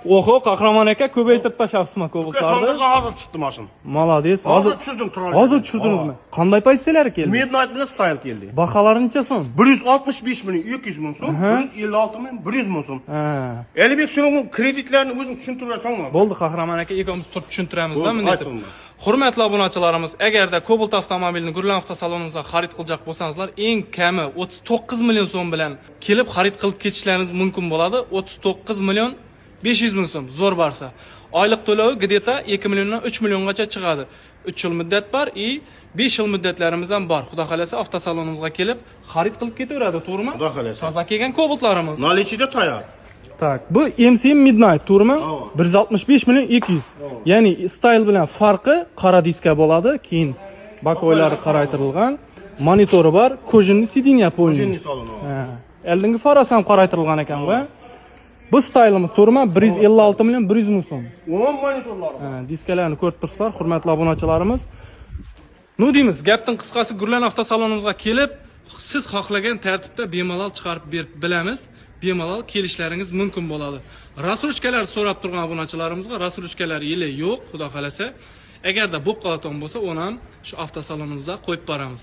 Oho, Qahramon aka, ko'paytirib tashlabsizmi Cobaltlarni? To'ng'izdan hozir tushdi mashina. Молодец. Hozir tushirdim turali. Hozir tushirdingizmi? Qanday pozitsiyalar keldi? Midnight bilan Style keldi. Baholari necha so'm? 165 ming 200 ming so'm, 156 ming 100 ming so'm. Ha. Elibek, shuni kreditlarni o'zing tushuntirib bersan. Bo'ldi, Qahramon aka, ikkovimiz turib tushuntiramiz da Bo'ldi, bunday ayt deb. unda. Hurmatli obunachilarimiz, agarda Cobalt avtomobilini Gurlan avtosalonimizdan xarid qiljak bo'lsangizlar, eng kami 39 million so'm bilan kelib xarid qilib ketishlaringiz mumkin bo'ladi. 39 million 500 ming so'm zo'r barsa. Oylik to'lovi где-то 2 milliondan 3 milliongacha chiqadi. 3 yil muddat bor и 5 yil muddatlarimiz ham bor. Xudo xolasa, avtosalonimizga kelib xarid qilib ketaveradi, to'g'rimi? Xudo xolasa. Toza kelgan Cobaltlarimiz. Наличие da tayyor. Так, bu M7 Midnight, to'g'rimi? Ava. 165 million 200. Ya'ni Style bilan farqi qora diska bo'ladi, keyin боковой lari qoraytirilgan, monitori bor, кожаный сиденья полный. Jenni saloni. Ha, oldingi farasi ham qoraytirilgan ekan bu. Bu Style'imiz, to'g'rimi? 156 million 100 ming so'm. 10 monitorlari. Ha, diskalarni ko'rib turibsizlar, hurmatli obunachilarimiz. Ну deymiz, gapning qisqasi, Gurlan avtosalonimizga kelib, siz xohlagan tartibda bemalol chiqarib berib bilamiz. Bemalol kelishlaringiz mumkin bo'ladi. Рассрочка lar so'rab turgan obunachilarimizga рассрочка lar yili yo'q, xudo xolasa. Agarda bo'lib qoladigan bo'lsa, uni ham shu avtosalonimizda qo'yib boramiz.